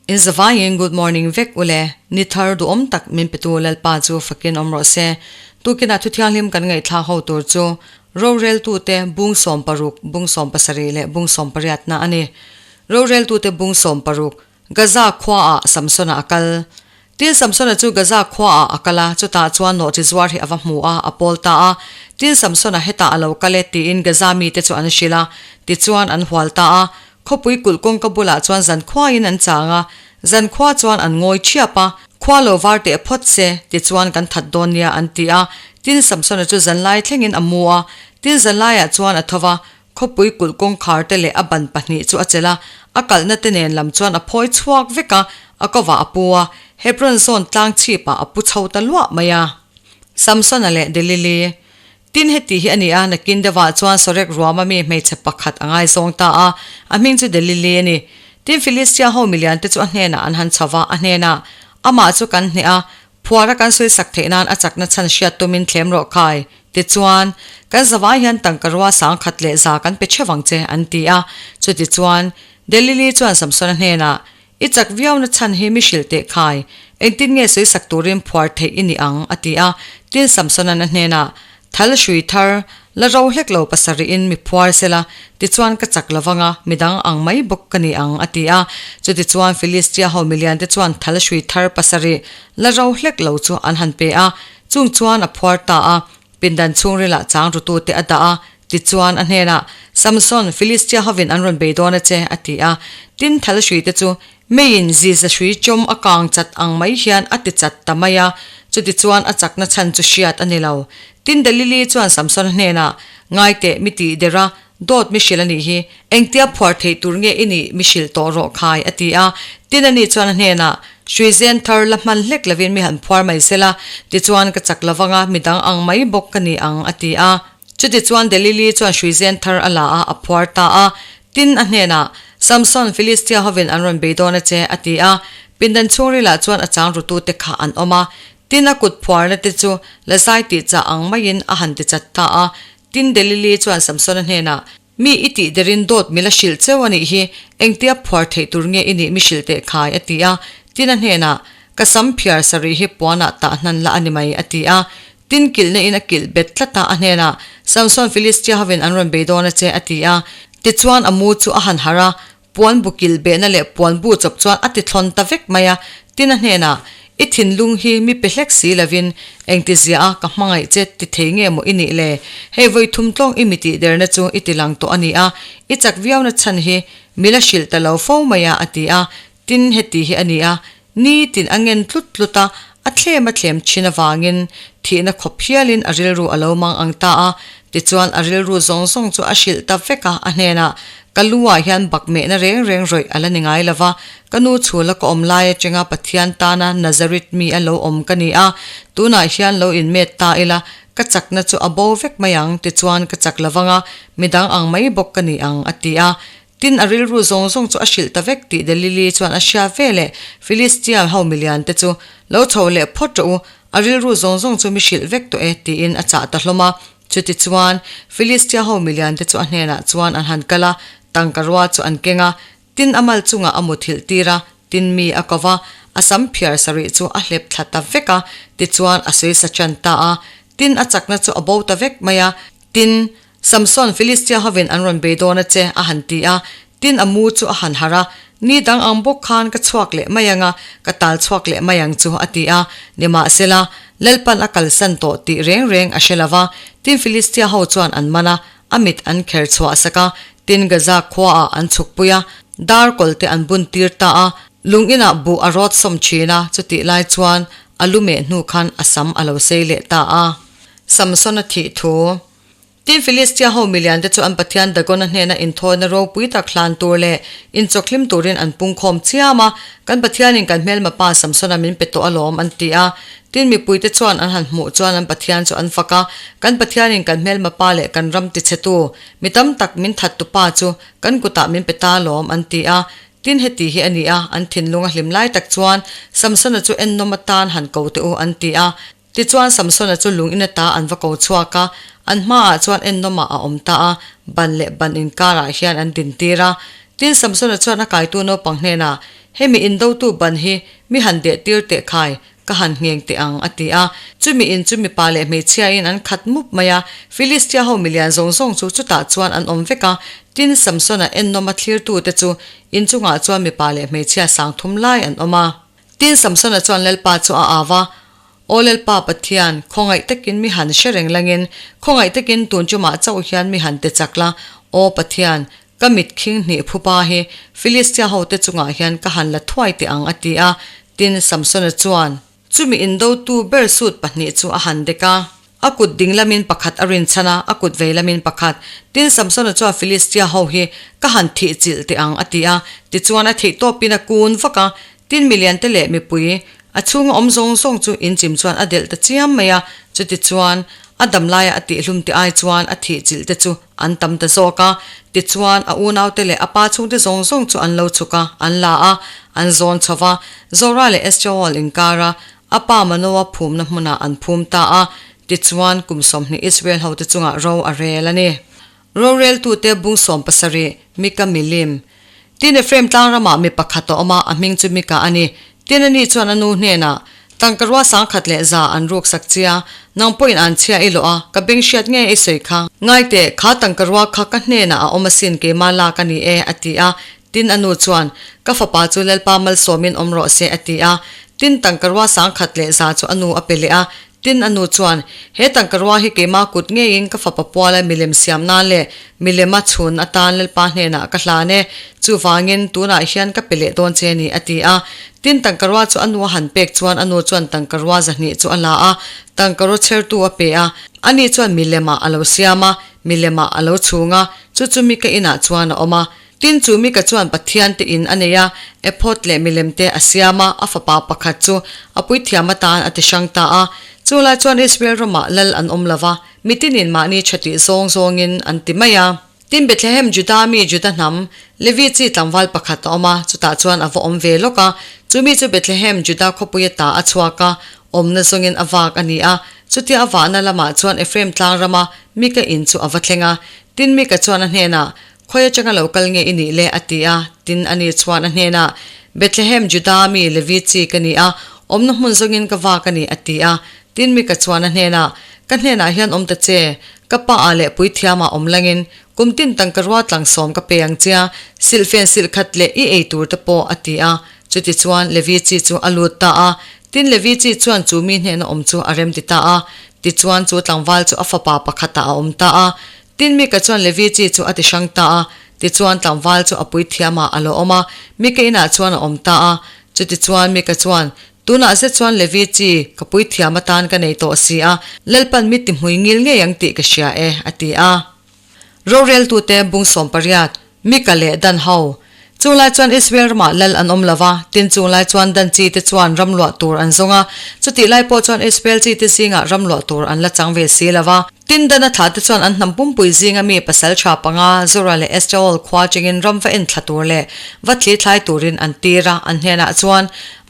In zavaiin good morning vek ule, ni thar duhawm tak min petu Lalpa chu fakin awm rawh se. Tukinah thu thianghlim kan ngaihthlak ho tur chu Roreltute bung 16, bung 17 leh bung 18 na a ni. Roreltute bung 16, Gaza khuaah Samsona a kal. Tin, Samsona chu Gaza khuaah a kal a, chutah chuan nawhchi zuar hi a va hmu a, a pawl ta a. Tin, Samsona hetah a lo kal e tiin Gaza mite chu an hrilh a, tichuan an hual ta a. Khawpui kulh kawngka bulah chuan zankhuain an chang a, zankhua chuan an ngawi ṭhiap a, Khua lo var teh phawt se, tichuan kan that dawn nia an ti a. Tin, Samsona chu zanlai thlengin a mu a, tin zanlaiah chuan a tho va, Khawpui kulh kawngkhar te leh a ban pahnih chu a chelh a, a kalhna te nen lam chuan a phawi chhuak vek a, a kovah a pu a, Hebron zawn tlang chhipah a pu chho ta luah mai a. Samsona leh Delili. Tin heti hi a ni a, nakin deuhah chuan Sorek ruama mi hmeichhe pakhat a ngaizawng ta a, a hming chu Delili a ni. Tin Filistia ho milian te chu a hnenah an han chho va, a hnenah, Amah chu kan hneh a, Phuara kan sawi sak theih nan a chakna chhan hriat tumin thlem rawh khai. Tichuan, kan zavai hian tangka rua sang khat leh za kan pe theuh ang che, an ti a. Chutichuan, Delili chuan Samsona hnenah, I chak viauna chhan hi mi hrilh teh khai. Engtin nge sawi sak turin phuar theih i ni ang? a ti a. Tin, Samsona'n a hnenah, Thal hrui thar, la ro hlek lo pasarihin mi phuar sela, tichuan ka chak lo vang a, midang ang mai bawk ka ni ang, a ti a. Chutichuan Filistia ho miliante chuan thal hrui thar pasarih, la ro hlek lo chu an han pe a, chung chuan a phuar ta a, pindan chhungrilah chang rutute a dah a, tichuan a hnenah, Samson, Filistia hovin an rawn bei dawn a che, a ti a. Tin, thal hruite chu Meiin ziza hrui chawm a kang chat ang mai hian a ti chat ta mai a, chutichuan a chakna chhan chu hriat a ni lo. Tin Delili chuan Samsona hnenah, Ngai teh, mi tih der a, dawt mi hrilh a nih hi, engtia phuar theih tur nge i nih mi hrilh tawh rawh khai, a ti a. Tin ani chuan a hnenah, Hrui zen thar la hman hlek lovin mi han phuar mai sela, tichuan ka chak lovang a, midang ang mai bawk ka ni ang, a ti a. Chutichuan Delili chuan hrui zen thar a la a, a phuar ta a. Tin, a hnenah, Samson, Filistia hovin an rawn bei dawn a che, a ti a. Pindan chhungrilah chuan a chang rutute kha an awm a. Tin, a kut phuarna te chu lazai tih chah ang maiin a han ti chat ta a. Tin, Delili chuan Samsona hnenah, Mi i tih derin dawt mi la hrilh cheu a nih hi, engtia phuar theih tur nge i nih mi hrilh teh khai, a ti a. Tin, a hnenah, Ka sam phiar sarih hi puanah tah hnan la a ni mai, a ti a. Tin kilhna in a kilh bet tlat a, a hnenah, Samson Filistia hovin an rawn bei dawn a che, a ti a. Tichuan a mu chu a han harh a, puan bu kilh behna leh puan bu chawp chuan a ti thlawn ta vek mai a. Tin a hnenah, I thinlung hi mi pe hlek si lovin, engti zia a ka hmangaih che ti thei nge maw i nih le? Hei vawi thum tlawng i mi tih derna chu i ti lang tawh a ni a, i chak viauna chhan hi mi la hrilh ta lo fo mai a, a ti a. Tin heti hi a ni a, Nitin a ngen tlut tlut a, a thlem a thlem thin avangin thihna khawp hialin a rilru a lo mang ang ta a. Tichuan a rilru zawng zawng chu a hrilh ta vek a, a hnenah, Ka lu ah hian bak mehna reng reng rawih a la ni ngai lova, ka nu chhula ka awm lai atanga Pathian tana Nazareth mi a lo awm ka ni a, tunah hian lo inmet ta ila, ka chakna chu a bo vek mai ang, tichuan ka chak lovang a, midang ang mai bawk ka ni ang, a ti a. Tin, a rilru zawng zawng chu a hrilh ta vek tih Delili chuan a hria ve leh Filistia ho milian te chu, Lo chho leh phawt rawh u, a rilru zawng zawng chu mi hrilh vek tawh e, tiin a chah ta hlawm a. Chutichuan, Filistia ho milian te chu a hnenah chuan an han kal a, tangka rua chu an keng a, tin a mal chungah a muthilh tir a, tin mi a ko va, a sam phiar sarih chu a hlep thla ta vek a, tichuan a sawi sa ṭan ta a. Tin, a chakna chu a bo ta vek mai a, tin, Samson, Filistia hovin an rawn bei dawn a che, a han ti a. Tin, a mu chu a han harh a, Ni dang ang bawk khan ka chhuak leh mai ang a, ka tal chhuak leh mai ang chu, a ti a. Nimahsela, Lalpan a kalsan tawh tih reng reng a hre lo va. Tin, Filistia ho chuan an man a, a mit an kher chhuah sak a. Tin, Gaza khuaah an chhukpui a, dar kawlte an bun tir ta a. Lung inah buh a rawt sawm thin a, chutih lai chuan a lu meh hnu khan a sam a lo sei leh ta a. Samsona thih thu. Tin, Filistia ho miliante chu an pathian Dagona hnena inthawina ropui tak hlan tur leh inchawkhlim turin an pungkhawm chiam a, Kan pathianin kan hmelma pa Samsona min pe tawh alawm, an ti a. Tin, mipuite chuan an han hmuh chuan an pathian chu an fak a, Kan pathianin kan hmelma pa leh kan ram tichhetu, mi tam tak min thattu pa chu kan kutah min pe ta alawm, an ti a. Tin, heti hi a ni a, an thinlung a hlim lai tak chuan Samsona chu ennawm atan han ko teh u, an ti a. Tichuan Samsona chu lung in ata an va ko chhuak a, an hmaah chuan ennawmah a awm ta a, ban leh ban inkarah hian an dintir a. Tin, Samsona chuan a kaitu naupang hnenah, Hemi indotu ban hi mi han deh tir teh khai, ka han ngheng teh ang, a ti a. Chumi in chu mipa leh hmeichhiain an khat mup mai a, Filistia ho milian zawng zawng chu chutah chuan an awm vek a. Tin, Samsona ennawma thlirtute chu in chungah chuan mipa leh hmeichhia sangthum lai an awm a. Tin, Samsona chuan Lalpa chu a au a, Aw Lalpa Pathian, khawngaih takin mi han hre reng langin, khawngaih takin tun chumah chauh hian mi han ti chak la, Aw Pathian, ka mit khing hnih phupa hi Filistia hote chungah hian ka han la thuai teh ang, a ti a. Tin, Samsona chuan. Chumi indotu ber suit pahnih chu a han dek a. A kut ding lamin pakhat a rinchhan a, a kut vei lamin pakhat. Tin, Samsona chuan Filistia ho hi ka han thih chilh teh ang, a ti a. Tichuan, a theih tawpin a kun vak a. Tin, miliante leh mipui, a chhunga awm zawng zawng chu inchim chuan a delh ta chiam mai a. Chutichuan, a dam laia a tihhlum te ai chuan a thih chilh te chu an tam ta zawk a. Tichuan, a unaute leh a pa chhungte zawng zawng chu an lo chhuk a, an la a, an zawn chho va. Zora leh Eshtaol inkara A pa Manoa phumna hmunah an phum ta a, tichuan kum 20 Israel hote chungah ro a rel a ni. Roreltute bung 17, Mika milim. Tin, Ephraim tlang ramah mi pakhat a awm a, a hming chu Mika a ni. Tin, ani chuan a nu hnenah, Tangkarua sangkhat leh za an ruksak che a, nang pawhin an chhia i lawh a, ka beng hriat nge i sawi kha? Ngaiteh, kha tangkarua kha ka hnenah a awm asin keimah lak a ni e, a ti a. Tin a nu chuan, Ka fapa chu Lalpa malsawmin awm rawh se, a ti a. Tin tangkarua sangkhat leh za chu a nu a pe leh a. Tin a nu chuan, He tangkarua hi keimah kut ngeiin ka fapa puala milem siam nan leh milema chhun atan Lalpa hnenah ka hlan e. Chuvangin tunah hian ka pe leh dawn che ni, a ti a. Tin tangkarua chu a nu a han pek chuan a nu chuan tangkarua zahnih chu a la a, tangkarua chhertu a pe a. Ani chuan milemah a lo siam a, milemah a lo chhung a, chu chu Mika inah chuan a awm a. Tin, chu Mika chuan Pathian te in a nei a, ephod leh milem te a siam a, a fapa pakhat chu a puithiam atan a ti hrang ta a. Chu lai chuan Israel ramah lal an awm lo va, mitinin mahni tha tih zawng zawngin an ti mai a. Tin, Bethlehem Juda mi Juda hnam, Levi chi tlangval pakhat a awm a, chutah chuan a va awm ve lawk a. Chu mi chu Bethlehem Juda khawpui ata a chhuak a, awmna zawngin a vak a ni a. Chutia a vahna lamah chuan Ephraim tlang rama Mika in chu a va thleng a. Tin, Mika chuan a hnenah, Khawi atanga lo kal nge i nih le? a ti a. Tin, ani chuan a hnenah, Bethlehem, Juda mi Levi chi ka ni a, awmna hmun zawngin ka vak a ni, a ti a. Tin, Mika chuan a hnenah, Ka hnenah hian awm ta che, ka pa ah leh puithiamah awm langin, kum tin tangka rua tlang sawm ka pe ang chia, silhfen silh khat leh i ei tur te pawh, a ti a. Chutichuan, Levi chi chu a lut ta a. Tin, Levi chi chuan chu mi hnena awm chu a remti ta a. Tichuan, chu tlangval chu a fapa pakhatah a awm ta a. Tin, Mika chuan Levi chi chu a ti hrang ta a, tichuan tlangval chu a puithiamah a lo awm a, Mika inah chuan a awm ta a. Chutichuan Mika chuan, Tunah zet chuan Levi chi ka puithiam atan ka nei tawh si a, Lalpan mi ti hmui ngil ngei ang tih ka hria e, a ti a. Roreltute bung 18, Mika leh Dan ho. Chung lai chuan Israel ramah lal an awm lo va, tin chung lai chuan Dan chi te chuan ram luah tur an zawng a, chutih lai pawh chuan Israel chi te zingah ram luah tur an la chang ve si lo va. Tin Dan a thlah te chuan an hnam pumpui zinga mi pasal tha panga Zora leh Eshtaol khua chengin ram va en thla tur leh va thli thlai turin an tir a, an hnenah chuan,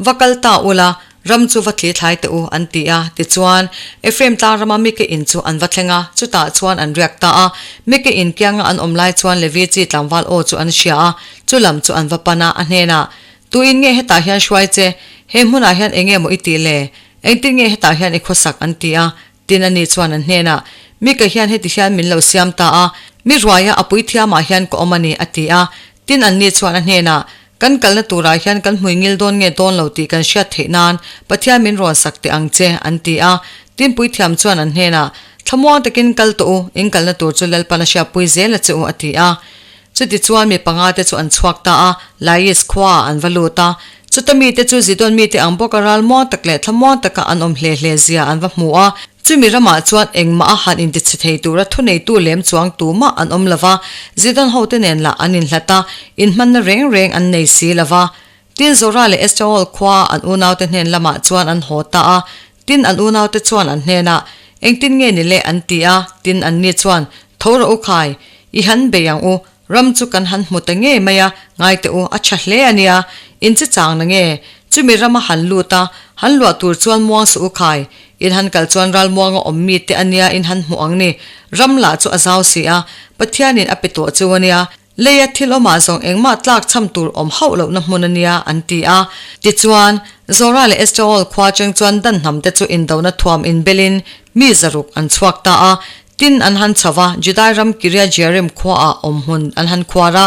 Va kal ta ula, Ram chu va thli thlai teh u, an ti a. Tichuan, Ephraim tlang rama Mika in chu an va thleng a, chutah chuan an riak ta a. Mika in kianga an awm lai chuan Levi chi tlangval aw chu an hria a, chu lam chu an va pan a, a hnenah, Tu in nge hetah hian hruai che? He hmunah hian eng nge maw i tih le? Engtin nge hetah hian i khawsak? an ti a. Tin ani chuan an hnenah, Mika hian heti hian min lo siam ta a, mi ruaia a puithiamah hian ka awm a ni, a ti a. Tin anni chuan a hnenah, Kan kalna turah hian kan hmui ngil dawn nge dawn lo tih kan hriat theih nan Pathian min rawn sak teh ang che, an ti a. Tin puithiam chuan an hnenah, Thlamuang takin kal tawh u, in kalna tur chu Lalpan a hriatpui zel a che u, a ti a. Chutichuan mi panga te chu an chhuak ta a, Lais khuaah an va lut a. Chuta mite chu Zidon mite ang bawka ral muang tak leh thlamuang taka an awm hle hle zia an va hmu a. Chumi ramah chuan engmah a han intichhe thei tura thuneitu lem chuang tumah an awm lo va, Zidon hote nen lah an inhlat a, inhmanna reng reng an nei si lo va. Tin, Zora leh Eshtaol khua an unaute hnen lamah chuan an haw ta a. Tin, an unaute chuan an hnenah, Engtin nge ni le? an ti a. Tin, anni chuan, Tho rawh u khai, i han bei ang u, Ram chu kan han hmu ta ngei mai a, ngai teh u, a tha hle a nia. In che chang na nge? Chumi rama han lut a, han luah tur chuan muang suh u khai. In han kal chuan ral muanga awm mi te a nia in han hmuh ang ni. Ram lah chu a zau si a, Pathianin a pe tawh chu a nia. Leia thil awmah zawng engmah tlak cham tur awm hauh lohna hmun a nia, an ti a. Tichuan, Zora leh Estaol khua cheng chuan Dan hnamte chu indona thuam inbelin mi zaruk an chhuak ta a. Tin, an han chho va, Judai ram Kiriat-Jearim khuaah awm hmun an han khuar a.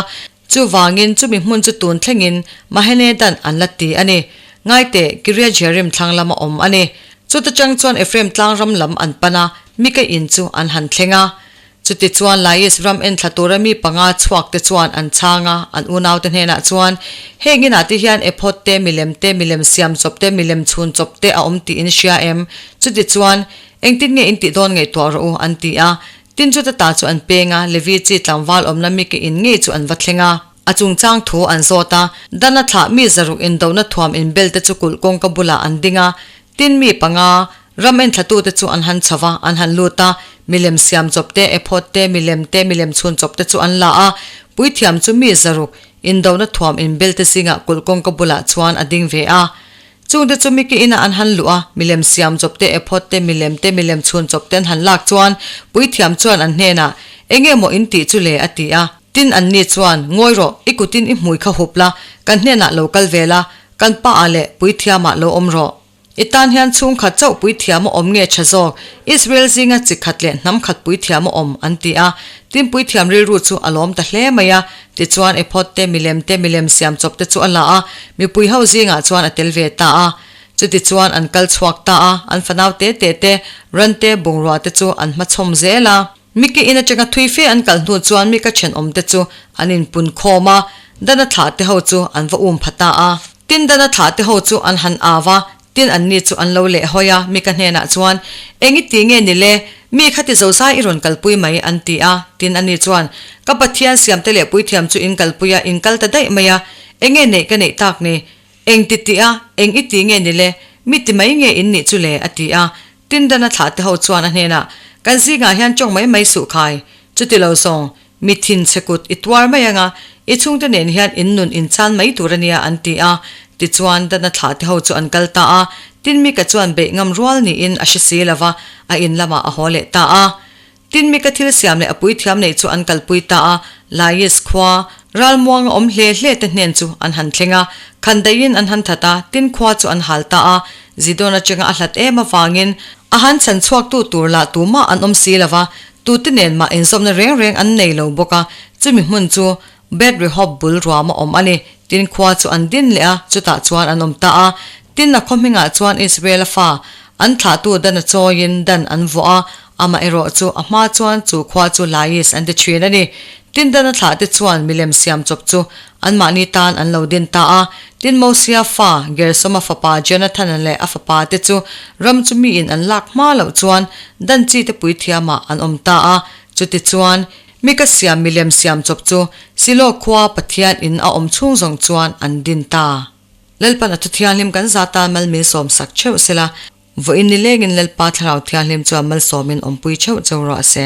Chuvangin, chumi hmun chu tun thlengin Mahene Dan an la ti a ni. Ngaite, Kiriat-Jearim thlang lama awm a ni. Chuta chang chuan Ephraim tlang ram lam an pan a, Mika in chu an han thleng a. Chutichuan Lais ram enthla tura mi panga chhuak te chuan an chhang a, an unaute hnenah chuan, Heng inah te hian ephod te, milem te, milem siam chawp te, milem chhun chawp te a awm tih in hria em? Chutichuan, engtin nge in tih dawn ngaihtuah rawh u, an ti a. Tin chuta ta chu an peng a, Levi chi tlangval awmna mike in ngei chu an va thleng a. A chungchang thu an zawt a, Dana thlah mi zaruk indohna thuam inbel te chu kulh kawngka bulah an ding a, Tin mi panga, ram enthlatute chu an han chho va, an han lut a, milem siam chawp te, ephod te, milem te, milem chhun chawp te chu an la a. Puithiam chu mi zaruk, indona thuam inbel te zingah kulh kawngka bulah chuan a ding ve a. Chungte chu miki inah an han luh a, milem siam chawp te, ephod te, milem te, milem chhun chawp te an han lak chuan puithiam chuan an hnenah, Enge maw in tih chu le? a ti a. Tin anni chuan, Ngawi rawh, i kutin i hmui kha hup la, kan hnenah lo kal ve la, Kan pa ah leh puithiam ah lo awm rawh. I tan hian chhungkhat chauh puithiam a awm nge tha zawk, Israel zinga chi khat leh hnam khat puithiam a awm, an ti a. Tin puithiam rilru chu a lawm ta hle mai a. Tichuan ephod te, milem te, milem siam chawp te chu a la a, mipui ho zingah chuan a tel ve ta a. Chutichuan an kal chhuak ta a, an fanau te te te, ran te, bungrua te chu an hmachhawm zel a. Mika in atanga thui fe an kal hnu chuan Mika thenawmte chu an inpun khawm a, Dana thlah te ho chu an va um pha ta a. Tin Dana thlah te ho chu an han au a, tin anni chu an lo leh hawi a, Mika hnenah chuan, Eng i ti nge ni le? Mi kha ti zozai i rawn kalpui mai, an ti a. Tin ani chuan, Ka Pathian siamte leh puithiam chu in kalpui a, in kal ta daih mai a, eng nge neih ka neih tak ni? Eng ti tih a, eng i ti nge ni le? Mi ti mai nge in nih chu le? a ti a. Tindana thlah te ho chuan a hnenah, Kan zingah hian tawng mai mai suh khai, chuti lo zawng, mi thin chhe kut i tuar mai anga, i chhungte nen hian in nun in chan mai tur a nia an ti a. Tichuan, Dana thlah te ho chu an kal ta a, Tin Mika chuan beih ngam rual niin a hre si lo va, a in lamah a haw leh ta a. Tin Mika thil siam leh a puithiam neih chu an kalpui ta a, Lais khua, ralmuanga awm hle hle te hnen chu an han thleng a, khandaihin an han that a, tin khua chu an hal ta a, Zidon atanga a hlat em avangin a han chhan chhuaktu tur lah tumah an awm si lo va, tute nen mah inzawmna reng reng an nei lo bawk a, chumi hmun chu Beth Rehob bul ruam a awm a ni. Tin khua chu an din leh a, chutah chuan an awm ta a. Tin a khaw hmingah chuan Israela fa an thlahtu Dan a chawiin Dan an vuah a, amaherawh chu a hma chuan chu khua chu Lais an ti thin a ni. Tin Dan a thlahte chuan milem siam chawp chu anmahni tan an lo din ta a. Tin Mosia fa Gersoma fapa Jonathana leh a fapa te chu ram chu miin an lak hma loh chuan Dan chite puithiamah an awm ta a. Chutichuan Mi ka siam milem siam chawp chu Silo khua Pathian in a awm chhung zawng chuan an din ta. Lalpan a thu thianghlim kan za tan mal min sawm sak theuh sela, vawiin nilengin Lalpa Thlarau Thianghlim chuan malsawmin awmpui theuh cheu rawh se.